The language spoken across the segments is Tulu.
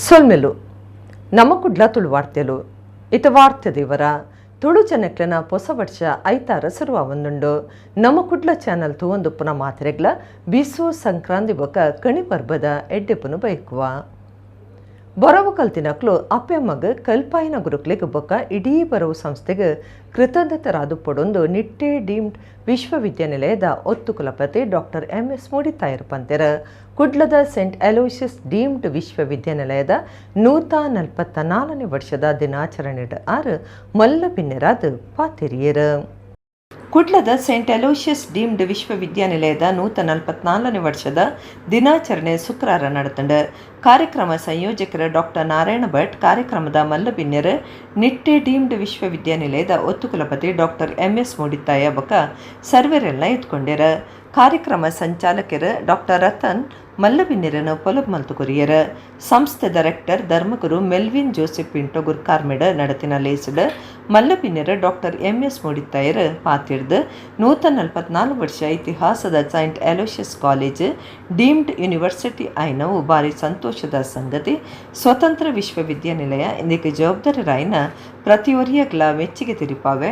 ಸೊಲ್ಮೆಲು ನಮ್ಮ ಕುಡ್ಲ ತುಳು ವಾರ್ತೆಲು. ಇತ ವಾರ್ತೆ ದೇವರ ತುಳು ಜನಕ್ಲೆನ ಪೊಸ ವರ್ಷ ಐತಾರ ಶುರುವಾವೊಂದುಂಡು. ನಮ್ಮ ಕುಡ್ಲ ಚಾನಲ್ ತೂವೊಂದುಪ್ಪುನ ಮಾತೆರೆಗ್ಲ ಬಿಸು ಸಂಕ್ರಾಂತಿ ಬೊಕ್ಕ ಕಣಿ ಪರ್ಬದ ಎಡ್ಡೆಪುನು ಬಯಕುವ. ಬರವು ಕಲ್ತಿನಕ್ಲು ಅಪ್ಪೆಮ್ಮಗ್, ಕಲ್ಪಾಯಿನ ಗುರುಕ್ಲೆಗ್ ಬೊಕ್ಕ ಇಡೀ ಬರವು ಸಂಸ್ಥೆಗ್ ಕೃತಜ್ಞತರಾದುಪ್ಪೊಡುಂದು ನಿಟ್ಟೆ ಡೀಮ್ಡ್ ವಿಶ್ವವಿದ್ಯಾನಿಲಯದ ಒತ್ತು ಕುಲಪತಿ ಡಾಕ್ಟರ್ ಎಂ ಎಸ್ ಮೂಡಿತ್ತಾಯೆರ್ ಪಂತೆರ್. ಕುಡ್ಲದ ಸೆಂಟ್ ಅಲೋಯಿಸಿಯಸ್ ಡೀಮ್ಡ್ ವಿಶ್ವವಿದ್ಯಾನಿಲಯದ 144ನೇ ವರ್ಷದ ದಿನಾಚರಣೆಡ್ ಆರ್ ಮಲ್ಲ ಬಿನ್ನೆರಾದ್ ಪಾತೆರಿಯೆರ್. ಕುಡ್ಲದ ಸೆಂಟ್ ಅಲೋಷಿಯಸ್ ಡೀಮ್ಡ್ ವಿಶ್ವವಿದ್ಯಾನಿಲಯದ 144ನೇ ವರ್ಷದ ದಿನಾಚರಣೆ ಶುಕ್ರವಾರ ನಡತುಂಡು. ಕಾರ್ಯಕ್ರಮ ಸಂಯೋಜಕರು ಡಾಕ್ಟರ್ ನಾರಾಯಣ ಭಟ್, ಕಾರ್ಯಕ್ರಮದ ಮಲ್ಲ ಬಿನ್ನೆರ್ ನಿಟ್ಟೆ ಡೀಮ್ಡ್ ವಿಶ್ವವಿದ್ಯಾನಿಲಯದ ಒತ್ತುಕುಲಪತಿ ಡಾಕ್ಟರ್ ಎಂ ಎಸ್ ಮೂಡಿತ್ತಾಯ ಬೊಕ್ಕ ಸರ್ವೆರೆಲ್ಲ ಎತ್ಕೊಂಡೆರ್. ಕಾರ್ಯಕ್ರಮ ಸಂಚಾಲಕರು ಡಾಕ್ಟರ್ ರತನ್ ಮಲ್ಲಬಿನ್ನೆರನ್ನು ಪೊಲಬು ಮಲ್ತು ಕೊರಿಯೆರ್. ಸಂಸ್ಥೆದ ರೆಕ್ಟರ್ ಧರ್ಮಗುರು ಮೆಲ್ವಿನ್ ಜೋಸೆಫ್ ಪಿಂಟೋ ಗುರ್ಕಾರ್ಮೆಡ್ ನಡತಿನ ಲೇಸ್ಡ್ ಮಲ್ಲಬಿನ್ನೆರ್ ಡಾಕ್ಟರ್ ಎಂ ಎಸ್ ಮೂಡಿತ್ತಾಯರ್ ಪಾತೆರ್ದ್, 144 ವರ್ಷ ಇತಿಹಾಸದ Saint Aloysius college deemed university ಆಯಿನವು ಭಾರಿ ಸಂತೋಷದ ಸಂಗತಿ. ಸ್ವತಂತ್ರ ವಿಶ್ವವಿದ್ಯಾನಿಲಯ ಇಂದಕ್ಕೆ ಜವಾಬ್ದಾರರಾಯಿನ ಪ್ರತಿಯೊರಿಯಗ್ಲ ಮೆಚ್ಚುಗೆ ತೆರಿಪಾವೆ.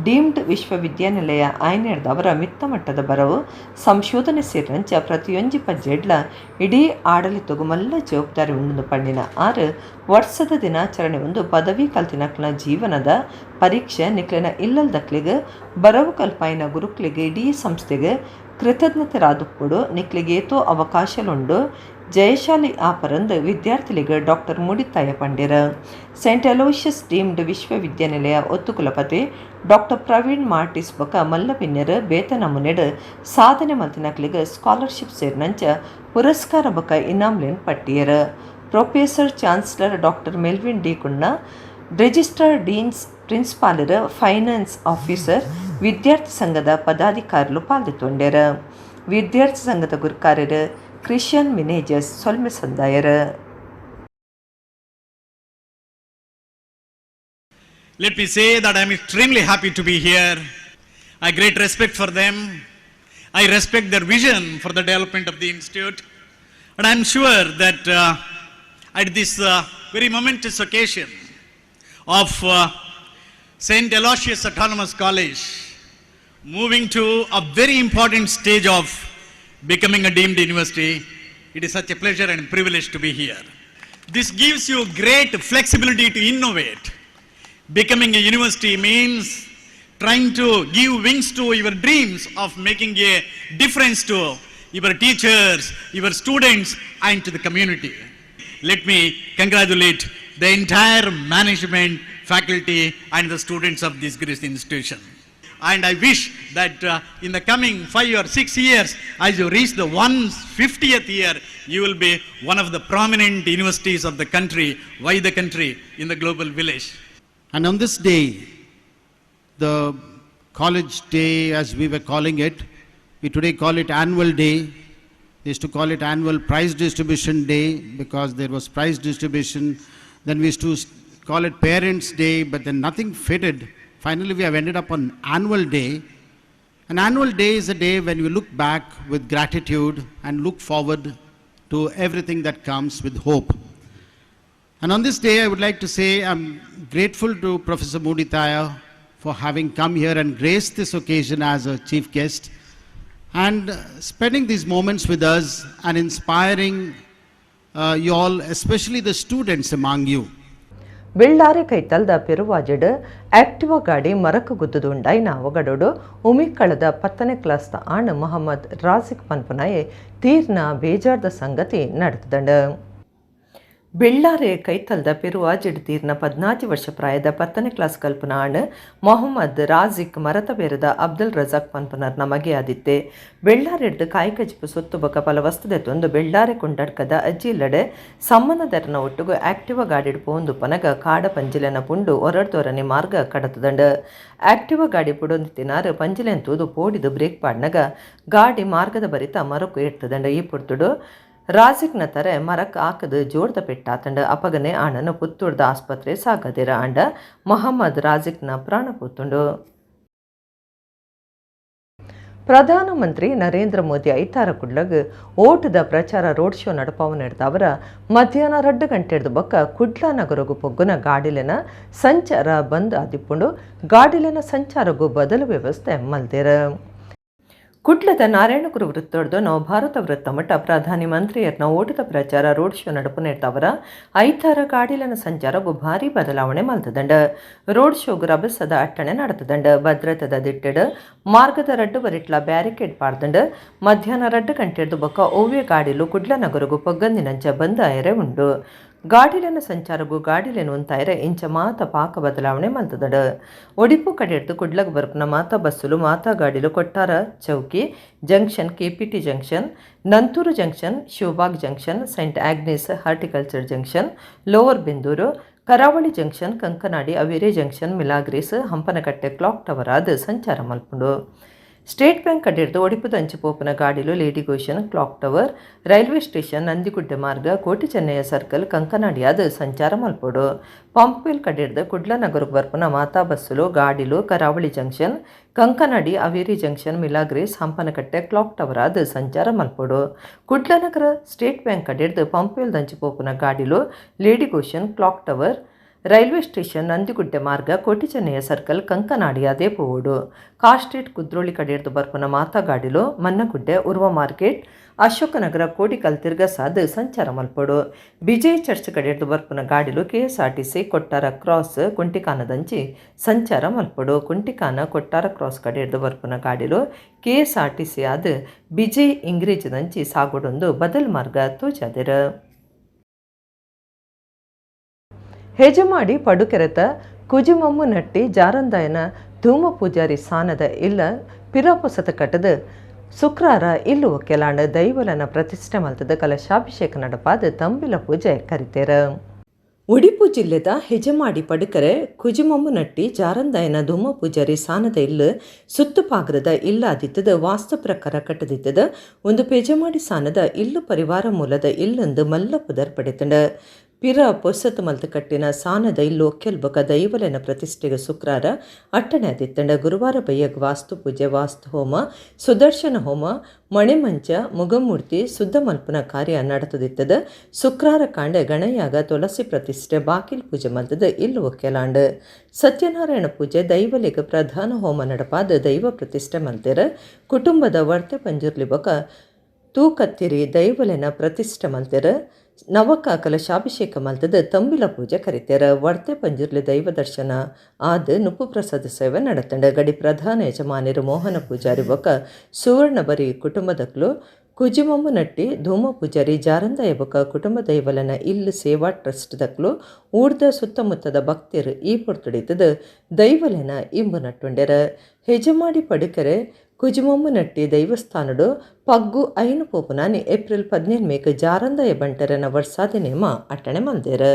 ಡೀಮ್ಡ್ ವಿಶ್ವವಿದ್ಯಾನಿಲಯ ಆಯ್ನೆಡ್ದ್ ಮಿತ್ತ ಮಟ್ಟದ ಬರವು, ಸಂಶೋಧನೆ ಸೇರಿನಂಚ ಪ್ರತಿಯೊಂಜಿ ಪಜ್ಜೆಡ್ಲ ಇಡೀ ಆಡಳಿತಗು ಮಲ್ಲ ಜವಾಬ್ದಾರಿ ಉಂಡು ಪಂಡಿನ ಆರ್, ವರ್ಷದ ದಿನಾಚರಣೆ ಒಂದು ಪದವಿ ಕಲ್ತಿನಕ್ಲೆನ ಜೀವನದ ಪರೀಕ್ಷೆ. ನಿಕ್ಲೆನ ಇಲ್ಲಲ್ದಕ್ಲೆಗ್, ಬರವು ಕಲ್ಪಾಯಿನ ಗುರುಕ್ಲೆಗ್, ಇಡೀ ಸಂಸ್ಥೆಗೆ ಕೃತಜ್ಞತೆರಾದುಪ್ಪೊಡು. ನಿಕ್ಲೆಗ್ ಏತೋ ಅವಕಾಶಲುಂಡು, ಜಯಶಾಲಿ ಆಪರಂದ್ ವಿದ್ಯಾರ್ಥಿಲಿಗ್ ಡಾಕ್ಟರ್ ಮೂಡಿತ್ತಾಯ ಪಂಡೆರ್. ಸೆಂಟ್ ಅಲೋಷಿಯಸ್ ಡೀಮ್ಡ್ ವಿಶ್ವವಿದ್ಯಾನಿಲಯ ಒತ್ತುಕುಲಪತಿ ಡಾಕ್ಟರ್ ಪ್ರವೀಣ್ ಮಾರ್ಟಿಸ್ ಬೊಕ್ಕ ಮಲ್ಲಬಿನ್ನೆರ್ ಬೇತೆ ನಮೂನೆಡ್ ಸಾಧನೆ ಮಲ್ತಿನಕ್ಲೆಗ್ ಸ್ಕಾಲರ್ಶಿಪ್ ಸೇರಿನಂಚ ಪುರಸ್ಕಾರ ಬೊಕ್ಕ ಇನಾಮ್ಲೆನ್ ಪಟ್ಟಿಯೆರ್. Professor chancellor doctor Melvin D Cunha, registrar, deans, ಪ್ರಿನ್ಸಿಪಾಲರ್, finance officer, ವಿದ್ಯಾರ್ಥಿ ಸಂಘದ ಪದಾಧಿಕಾರಿಲು ಪಾಲ್ದೆತೊಂಡೆರ್. ವಿದ್ಯಾರ್ಥಿ ಸಂಘದ ಗುರ್ಕಾರರು ಕ್ರಿಶ್ಚಿಯನ್ ಮಿನೇಜಸ್ ಸೊಲ್ಮೆ ಸಂದಾಯರ್. Let me say that I am extremely happy to be here. I have great respect for them. I respect their vision for the development of the institute. And I am sure that at this very momentous occasion of St. Aloysius Autonomous College moving to a very important stage of becoming a deemed university, it is such a pleasure and privilege to be here. This gives you great flexibility to innovate. Becoming a university means trying to give wings to your dreams of making a difference to your teachers, your students, and to the community. Let me congratulate the entire management, faculty, and the students of this great institution. And I wish that in the coming 5 or 6 years, as you reach the 150th year, you will be one of the prominent universities of the country, why the country, in the global village. And on this day, the college day as we were calling it, we today call it annual day. They used to call it annual prize distribution day because there was prize distribution. Then we used to call it parents' day, but then nothing fitted. Finally, we have ended up on annual day. An annual day is a day when we look back with gratitude and look forward to everything that comes with hope. And on this day, I would like to say I'm grateful to Professor Moodithaya for having come here and graced this occasion as a chief guest and spending these moments with us and inspiring you all, especially the students among you. Bellare ಕೈತಲ್ದ ಪೆರುವಾಜೆಡ್ ಆಕ್ಟಿವಾ ಗಾಡಿ ಮರಕು ಗುದ್ದುದು ಉಂಡಾಯಿನ ಅವಗಡೋಡು ಉಮಿಕ್ಕಳದ 10ನೇ ಕ್ಲಾಸ್ದ ಆಣ್ ಮೊಹಮ್ಮದ್ ರಾಜಿಕ್ ಪನ್ಪುನಾಯೆ ತೀರ್ನ ಬೇಜಾರ್ದ ಸಂಗತಿ ನಡೆತದಂಡು. ಬೆಳ್ಳಾರೆ ಕೈತಲ್ದ ಪೆರುವಾಜಿಡ್ ತೀರ್ನ 14 ವರ್ಷ ಪ್ರಾಯದ 10ನೇ ಕ್ಲಾಸ್ ಕಲ್ಪುನ ಆಣ್ ಮೊಹಮ್ಮದ್ ರಾಜಿಕ್ ಮರತಬೇರದ ಅಬ್ದುಲ್ ರಜಾಕ್ ಪನ್ಪುನರ್ನ ಮಗೆ ಆದಿತ್ತೆ. ಬೆಳ್ಳಾರೆಡ್ದ್ ಕಾಯಿಕಜಿಪು ಸೊತ್ತು ಬೊಕ ಪಲ ವಸ್ತುದೆತ್ತೊಂದು ಬೆಳ್ಳಾರೆ ಕುಂಡಡ್ಕದ ಅಜ್ಜಿ ಇಲ್ಲಡೆ ಸಮ್ಮನದರ್ನ ಒಟ್ಟುಗು ಆಕ್ಟಿವಾ ಗಾಡಿಡ್ ಪೋವೊಂದು ಪನಗ ಕಾಡ ಪಂಜಿಲೆನ ಪುಂಡು ಒರಡ್ದೊರನೆ ಮಾರ್ಗ ಕಡತದಂಡ್. ಆಕ್ಟಿವಾ ಗಾಡಿ ಪುಡೊಂದಿತ್ತಿನಾರ್ ಪಂಜಿಲೆನ್ ತೂದು ಪೋಡಿದ್ ಬ್ರೇಕ್ ಪಾಡ್ನಗ ಗಾಡಿ ಮಾರ್ಗದ ಬರಿತ ಮರಕು ಎಡ್ತದಂಡ್. ಈ ಪೊರ್ತುಡು ರಾಜಿಕ್ನ ತರೆ ಮರಕ್ ಆಕದ್ ಜೋರ್ದ ಪೆಟ್ಟಾತಂಡ್. ಅಪಗನೆ ಆಣನ್ ಪುತ್ತೂರ್ದ ಆಸ್ಪತ್ರೆ ಸಾಗದಿರ. ಆಂಡ ಮೊಹಮ್ಮದ್ ರಾಜಿಕ್ನ ಪ್ರಾಣ ಪೋತುಂಡು. ಪ್ರಧಾನಮಂತ್ರಿ ನರೇಂದ್ರ ಮೋದಿ ಐತಾರ ಕುಡ್ಲಗ್ ಓಟದ ಪ್ರಚಾರ ರೋಡ್ ಶೋ ನಡಪಾವು ನಡೆದವರ ಮಧ್ಯಾಹ್ನ 2 ಗಂಟೆಡ್ದು ಬೊಕ್ಕ ಕುಡ್ಲ ನಗರಗು ಪೊಗ್ಗುನ ಗಾಡಿಲೆನ ಸಂಚಾರ ಬಂದ್ ಆದಿಪ್ಪುಂಡು. ಗಾಡಿಲೆನ ಸಂಚಾರಗು ಬದಲು ವ್ಯವಸ್ಥೆ ಮಲ್ದೆರ್. ಕುಡ್ಲದ ನಾರಾಯಣಗುರು ವೃತ್ತೊಡ್ದು ನವಭಾರತ ವೃತ್ತ ಮಟ್ಟ ಪ್ರಧಾನಿ ಮಂತ್ರಿಯರ್ನ ಓಟದ ಪ್ರಚಾರ ರೋಡ್ ಶೋ ನಡಪು ನೆಡ್ದವರ ಐತಾರ ಗಾಡಿಲನ ಸಂಚಾರಗು ಭಾರಿ ಬದಲಾವಣೆ ಮಲ್ತದಂಡ. ರೋಡ್ ಶೋಗು ರಭಸದ ಅಟ್ಟಣೆ നടത്തದಂಡ. ಭದ್ರತೆದ ದಿಟ್ಟೆಡ್ ಮಾರ್ಗದ ರಡ್ಡು ಬರಿಟ್ಲ ಬ್ಯಾರಿಕೇಡ್ ಪಾಡ್ದಂಡ. ಮಧ್ಯಾಹ್ನ 2 ಗಂಟೆಡ್ದು ಬೊಕ್ಕ ಓವ್ಯ ಗಾಡಿಲು ಕುಡ್ಲ ನಗರಗು ಪೊಗ್ಗಂದಿನಂಚ ಬಂದ್ ಆಯರೆ ಉಂಡು. ಗಾಡಿಲೆನ ಸಂಚಾರಗು ಗಾಡಿಲೆನ ಉಂತಾಯರೆ ಇಂಚ ಮಾತ ಪಾಕ ಬದಲಾವಣೆ ಮಲ್ತದಡ. ಒಡಿಪು ಕಡೆಡ್ದು ಕುಡ್ಲಗ್ ಬರ್ಪುನ ಮಾತಾ ಬಸ್ಸುಲು ಮಾತಾ ಗಾಡಿಲು Kottara Chowki junction, KPT junction, Nanthoor junction, Shivbag junction, Saint Agnes horticulture junction, lower Bendur, Karavali junction, Kankanady, Avere junction, Milagres, Hampankatta clock tower ಆದ್ ಸಂಚಾರ ಮಲ್ಪುಂಡು. ಸ್ಟೇಟ್ ಬ್ಯಾಂಕ್ ಕಡೆಡ್ದು ಒಡಿಪುದ ಅಂಚಿ ಪೋಪುನ ಗಾಡಿಲು Lady Goschen, clock tower, railway station, Nandigudde ಮಾರ್ಗ, ಕೋಟಿ ಚೆನ್ನಯ್ಯ ಸರ್ಕಲ್, ಕಂಕನಾಡಿಯಾದ್ ಸಂಚಾರ ಮಲ್ಪೊಡು. ಪಂಪ್ವೆಲ್ ಕಡೆಡ್ದು ಕುಡ್ಲ ನಗರಗ್ ಬರ್ಪುನ ಮಾತಾ ಬಸ್ಸುಲು ಗಾಡಿಲು Karavali junction, Kankanady, Avere junction, Milagres, Hampankatta clock tower ಆದ್ ಸಂಚಾರ ಮಲ್ಪೊಡು. ಕುಡ್ಲ ನಗರ ಸ್ಟೇಟ್ ಬ್ಯಾಂಕ್ ಕಡೆಡ್ದು ಪಂಪ್ವೆಲ್ ದಂಚಿ ಪೋಪುನ ಗಾಡಿಲು Lady Goschen, clock tower, railway station, Nandigudde ಮಾರ್ಗ, ಕೋಟಿ ಚೆನ್ನಯ್ಯ ಸರ್ಕಲ್, ಕಂಕನಾಡಿಯಾದೇ ಪೋವೊಡು. ಕಾರ್ ಸ್ಟ್ರೀಟ್ ಕುದ್ರೋಳಿ ಕಡೆಡ್ದು ಬರ್ಪುನ ಮಾತಾ ಗಾಡಿಲು ಮನ್ನಗುಡ್ಡೆ, ಉರ್ವ ಮಾರ್ಕೆಟ್, ಅಶೋಕನಗರ, ಕೋಡಿಕಲ್ ತಿರ್ಗಸಾದ್ ಸಂಚಾರ ಮಲ್ಪೊಡು. ವಿಜಯ್ ಚರ್ಚ್ ಕಡೆಡ್ದು ಬರ್ಪುನ ಗಾಡಿಲು ಕೆಎಸ್ಆರ್ಟಿಸಿ ಕೊಟ್ಟಾರ ಕ್ರಾಸ್ ಕುಂಟಿಕಾನದಂಚಿ ಸಂಚಾರ ಮಲ್ಪೊಡು. ಕುಂಟಿಕಾನ ಕೊಟ್ಟಾರ ಕ್ರಾಸ್ ಕಡೆಡ್ದು ಬರ್ಪುನ ಗಾಡಿಲು ಕೆಎಸ್ಆರ್ಟಿಸಿ ಆದ್ ವಿಜಯ್ ಇಂಗ್ರೇಜ್ದಂಚಿ ಸಾಗೋಡೊಂದು ಬದಲ್ ಮಾರ್ಗ ತೋಜಾದೆರ್. ಹೆಜಮಾಡಿ ಪಡುಕೆರೆತ ಕುಜುಮಮ್ಮು ನಟ್ಟಿ ಜಾರಂದಾಯನ ಧೂಮ ಪೂಜಾರಿ ಸಾನದ ಇಲ್ಲ ಪಿರಾಪೊಸತ ಕಟ್ಟದ ಶುಕ್ರಾರ ಇಲ್ಲು ಒಕ್ಕೆಲಾಂಡ ದೈವಲನ ಪ್ರತಿಷ್ಠೆ ಮಲ್ತದ ಕಲಶಾಭಿಷೇಕ ನಡಪಾದ ತಂಬಿಲ ಪೂಜೆ ಕರಿತೇರ. ಒಡಿಪು ಜಿಲ್ಲೆದ ಹೆಜಮಾಡಿ ಪಡುಕರೆ ಕುಜುಮಮ್ಮು ನಟ್ಟಿ ಜಾರಂದಾಯನ ಧೂಮ ಪೂಜಾರಿ ಸಾನದ ಇಲ್ಲು ಸುತ್ತುಪಾಗ್ರದ ಇಲ್ಲಾದಿತ್ತದ ವಾಸ್ತು ಪ್ರಕಾರ ಕಟ್ಟದಿತ್ತದ ಒಂದು ಪೆಜಮಾಡಿ ಸಾನದ ಇಲ್ಲು ಪರಿವಾರ ಮೂಲದ ಇಲ್ಲೊಂದು ಮಲ್ಲ ಪುದರ್ ಪಡೆತಂಡ. ಪಿರ ಪೊಸತ್ ಮಲ್ತ್ ಕಟ್ಟಿನ ಸಾನದ ಇಲ್ಲು ಒಕ್ಕೆಲ್ಬೊಕ ದೈವಲೆನ ಪ್ರತಿಷ್ಠೆಗೆ ಶುಕ್ರಾರ ಅಟ್ಟಣೆ ಆದಿತ್ತಂಡ. ಗುರುವಾರ ಬಯ್ಯಗ್ ವಾಸ್ತು ಪೂಜೆ, ವಾಸ್ತು ಹೋಮ, ಸುದರ್ಶನ ಹೋಮ, ಮಣೆಮಂಚ, ಮುಗಮೂರ್ತಿ ಶುದ್ಧ ಮಲ್ಪುನ ಕಾರ್ಯ ನಡತದಿತ್ತದ. ಶುಕ್ರಾರ ಕಾಂಡೆ ಗಣಯಾಗ, ತುಳಸಿ ಪ್ರತಿಷ್ಠೆ, ಬಾಕಿಲ್ ಪೂಜೆ ಮಲ್ತದ ಇಲ್ಲು ಒಕ್ಕೆಲಾಂಡ್. ಸತ್ಯನಾರಾಯಣ ಪೂಜೆ, ದೈವಲೆಗ್ ಪ್ರಧಾನ ಹೋಮ ನಡಪಾದ ದೈವ ಪ್ರತಿಷ್ಠೆ ಮಲ್ತೆರ್. ಕುಟುಂಬದ ವರ್ತೆ ಪಂಜುರ್ಲಿ ಬೊಕ ತೂಕತ್ತಿರಿ ದೈವಲೆನ ಪ್ರತಿಷ್ಠೆ ಮಲ್ತೆರ್. ನವಕ ಕಲಶಾಭಿಷೇಕ ಮಲ್ತದ ತಂಬಿಲ ಪೂಜೆ ಕರಿತೇರ. ವರ್ತೆ ಪಂಜುರ್ಲಿ ದೈವ ದರ್ಶನ ಆದ್ ನುಪ್ಪು ಪ್ರಸಾದ ಸೇವೆ ನಡತಂಡ. ಗಡಿ ಪ್ರಧಾನ ಯಜಮಾನಿರು ಮೋಹನ ಪೂಜಾರಿ ಬೊಕ ಸುವರ್ಣ ಬರಿ ಕುಟುಂಬದಕ್ಲು ಕುಜುಮಮ್ಮು ನಟ್ಟಿ ಧೂಮ ಪೂಜಾರಿ ಜಾರಂದಾಯ ಬೊಕ ಕುಟುಂಬ ದೈವಲನ ಇಲ್ಲು ಸೇವಾ ಟ್ರಸ್ಟ್ ದಕ್ಲು ಊರ್ದ ಸುತ್ತಮುತ್ತದ ಭಕ್ತರು ಈ ಪೊರ್ತುಡಿತದ ದೈವಲೆನ ಇಂಬು ನಟ್ಟುಂಡೆರ. ಹೆಜಮಾಡಿ ಪಡುಕರೆ ಕುಜುಮಮ್ಮು ನಟ್ಟಿ ದೈವಸ್ಥಾನಡು ಪಗ್ಗು ಐನು ಪೋಪುನಾನಿ ಏಪ್ರಿಲ್ 17 ಮೇಕ್ ಜಾರಂದಾಯ ಬಂಟರನ ವರ್ಷಾದಿ ನೇಮ ಅಟ್ಟಣೆ ಮಲ್ದೆರ್.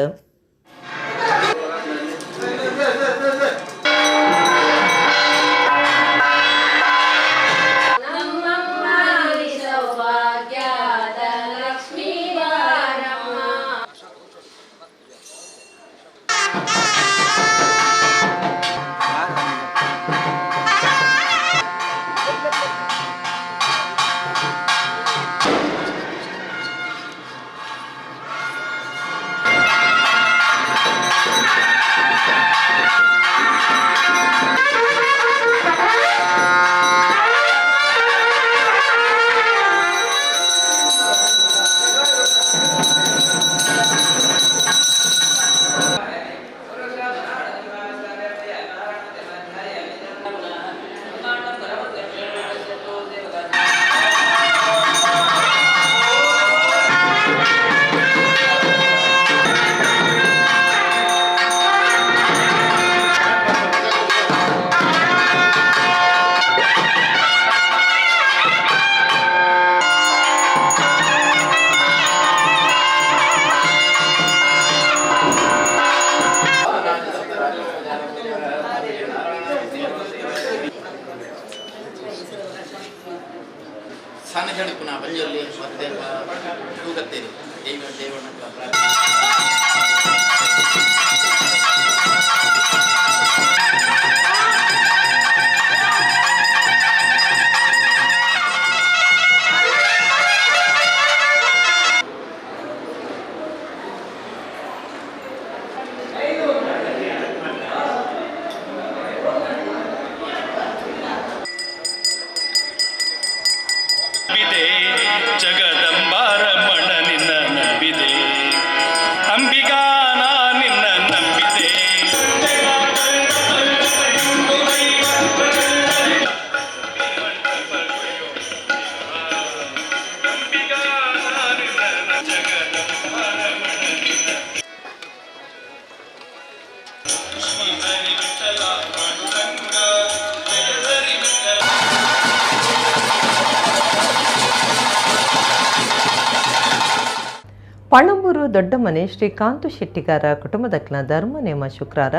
ಪಣಂಬೂರು ದೊಡ್ಡಮನೆ ಶ್ರೀಕಾಂತು ಶೆಟ್ಟಿಗಾರ ಕುಟುಂಬದಕ್ಲ ಧರ್ಮ ನೇಮ ಶುಕ್ರಾರ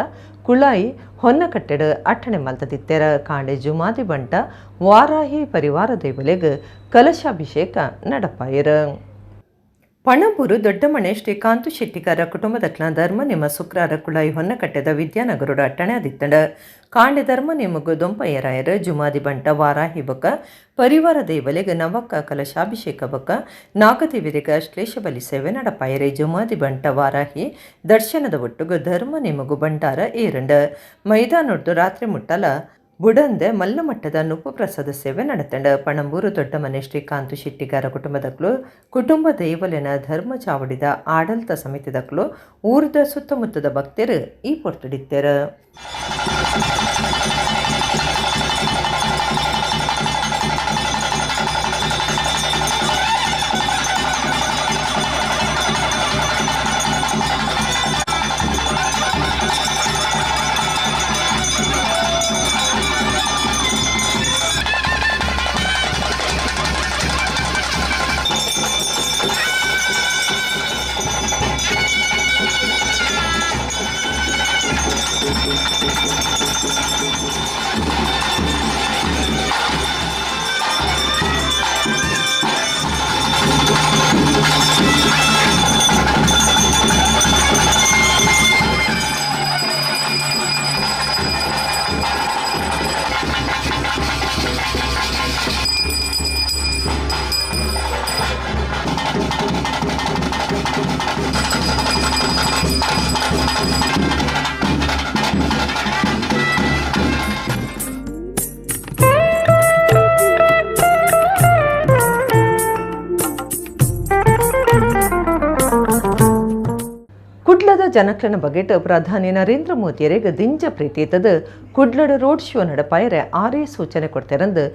ಕುಳಾಯಿ ಹೊನ್ನಕಟ್ಟೆಡ್ ಅಟ್ಟಣೆ ಮಲ್ತದಿತ್ತೆರ. ಕಾಂಡೆ ಜುಮಾದಿ ಬಂಟ ವಾರಾಹಿ ಪರಿವಾರ ದೈವಲೆಗ್ ಕಲಶಾಭಿಷೇಕ ನಡಪಾಯರು. ಪಣಂಬೂರು ದೊಡ್ಡಮನೆ ಶ್ರೀಕಾಂತು ಶೆಟ್ಟಿಗಾರ ಕುಟುಂಬದಕ್ಲ ಧರ್ಮ ನೇಮ ಶುಕ್ರಾರ ಕುಳಾಯಿ ಹೊನ್ನಕಟ್ಟೆದ ವಿದ್ಯಾನಗರುಡ ಅಟ್ಟಣೆ ಆದಿತ್ತಂಡ. ಕಾಂಡೆ ಧರ್ಮ ನೇಮಗು ದೊಂಪಯ್ಯರಾಯರು ಜುಮಾದಿ ಬಂಟ ವಾರಾಹಿ ಬೊಕ್ಕ ಪರಿವಾರ ದೈವಲೆಗ್ ನವಕ್ಕ ಕಲಶಾಭಿಷೇಕ ಬೊಕ್ಕ ನಾಗದೇವರಿಗ ಶ್ಲೇಷ ಬಲಿ ಸೇವೆ ನಡಪಾಯರೆ. ಜುಮಾದಿ ಬಂಟ ವಾರಾಹಿ ದರ್ಶನದ ಒಟ್ಟುಗು ಧರ್ಮ ನೇಮಗು ಬಂಡಾರ ಏರಂಡ. ಮೈದಾನೊಡ್ದು ರಾತ್ರಿ ಮುಟ್ಟಲ ಬುಡಂದೆ ಮಲ್ಲಮಟ್ಟದ ನುಪ್ಪು ಪ್ರಸಾದ ಸೇವೆ ನಡತಂಡ. ಪಣಂಬೂರು ದೊಡ್ಡಮನೆ ಶ್ರೀಕಾಂತು ಶೆಟ್ಟಿಗಾರ ಕುಟುಂಬದಕ್ಲು ಕುಟುಂಬ ದೈವಲೆನ ಧರ್ಮ ಚಾವಡಿದ ಆಡಳಿತ ಸಮಿತಿದಕ್ಲು ಊರದ ಸುತ್ತಮುತ್ತದ ಭಕ್ತರು ಈ ಪೊರ್ತುಡಿತ್ತೆರು. ಕುಡ್ಲದ ಜನಕ್ಲನ ಬಗೆಟ್ ಪ್ರಧಾನಿ ನರೇಂದ್ರ ಮೋದಿಯರಿಗೆ ದಿಂಜ ಪ್ರೀತಿ ಇತ್ತದು ಕುಡ್ಲದ ರೋಡ್ ಶೋ ನಡಪಾಯರೆ ಆರೇ ಸೂಚನೆ ಕೊಡ್ತಾರಂದು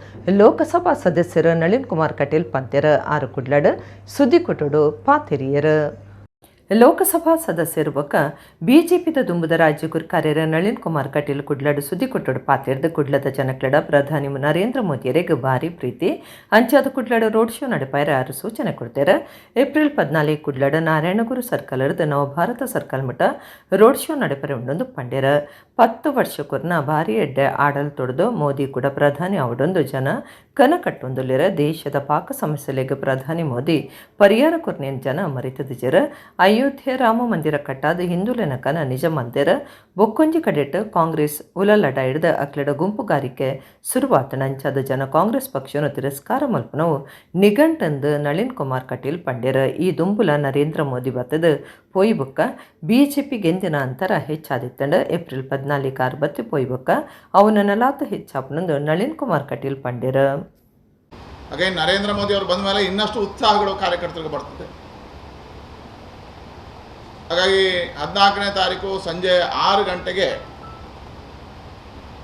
ಲೋಕಸಭಾ ಸದಸ್ಯರು ನಳಿನ್ ಕುಮಾರ್ ಕಟೀಲ್ ಪಂತೆರ. ಆರು ಕುಡ್ಲಡ್ ಸುದ್ದಿ ಕೊಟ್ಟೋಡು ಪಾತೆರಿಯರು. ಲೋಕಸಭಾ ಸದಸ್ಯರು ಬೊಕ್ಕ ಬಿಜೆಪಿದ ದುಂಬುದ ರಾಜ್ಯ ಗುರ್ಕಾರ್ಯರ ನಳಿನ್ ಕುಮಾರ್ ಕಟೀಲ್ ಕುಡ್ಲಡ್ ಸುದ್ದಿ ಕೊಟ್ಟೋಡು ಪಾತೆರ್ದು ಕುಡ್ಲದ ಜನಕ್ಲಡ ಪ್ರಧಾನಿ ನರೇಂದ್ರ ಮೋದಿಯರಿಗೆ ಭಾರಿ ಪ್ರೀತಿ ಅಂಚಾದ ಕುಡ್ಲಡ್ ರೋಡ್ ಶೋ ನಡಪಾಯರ ಆರು ಸೂಚನೆ ಕೊಡ್ತಾರೆ. ಏಪ್ರಿಲ್ 14 ಕುಡ್ಲಡ್ ನಾರಾಯಣಗುರು ಸರ್ಕಲ್ ನವಭಾರತ ಸರ್ಕಲ್ ಮಠ ರೋಡ್ ಶೋ ನಡೆಪರೆ ಉಂಡೊಂದು ಪಂಡ್ಯರ. 10 ವರ್ಷಕ್ಕೊರ್ನ ಭಾರಿ ಎಡ್ಡೆ ಆಡಲ್ ತೊಡೆದು ಮೋದಿ ಕೂಡ ಪ್ರಧಾನಿ ಅವಡೊಂದು ಜನ ಕನ ಕಟ್ಟೊಂದುಲ್ಲಿರ. ದೇಶದ ಪಾಕ ಸಮಸ್ಯೆಲೆಗ್ ಪ್ರಧಾನಿ ಮೋದಿ ಪರಿಹಾರ ಕೊರ್ನೇನ್ ಜನ ಮರಿತದಿಜರ. ಅಯೋಧ್ಯೆ ರಾಮ ಮಂದಿರ ಕಟ್ಟಾದ ಹಿಂದೂಲೆನ ಕನ ನಿಜ ಮಂದಿರ. ಬೊಕ್ಕೊಂಜಿ ಕಡೆಟ್ ಕಾಂಗ್ರೆಸ್ ಉಲಲಡ ಹಿಡ್ದ ಅಕ್ಲೆಡ ಗುಂಪುಗಾರಿಕೆ ಸುರುವಾತನಂಚಾದ ಜನ ಕಾಂಗ್ರೆಸ್ ಪಕ್ಷನು ತಿರಸ್ಕಾರ ಮಲ್ಪನವು ನಿಘಂಟಂದು ನಳಿನ್ ಕುಮಾರ್ ಕಟೀಲ್ ಪಂಡ್ಯರ. ಈ ದುಂಬುಲ ನರೇಂದ್ರ ಮೋದಿ ಬತ್ತದ ಪೋಯಿ ಬೊಕ್ಕ ಬಿಜೆಪಿ ಗೆಂದಿನ ಅಂತರ ಹೆಚ್ಚಾದಿತ್ತಂಡ. ಏಪ್ರಿಲ್ 14 ಆರು ಬತ್ತಿ ಪೋಯಿ ಬೊಕ್ಕ ಅವನ ನಲಾತ ಹೆಚ್ಚಾಪನಂದು ನಳಿನ್ ಕುಮಾರ್ ಕಟೀಲ್ ಪಂಡ್ಯರ. ಅಗೈನ್ ನರೇಂದ್ರ ಮೋದಿ ಅವರು ಬಂದ ಮೇಲೆ ಇನ್ನಷ್ಟು ಉತ್ಸಾಹಗಳು ಕಾರ್ಯಕರ್ತರಿಗೆ ಬರ್ತದೆ. ಹಾಗಾಗಿ 14ನೇ ತಾರೀಕು ಸಂಜೆ 6 ಗಂಟೆಗೆ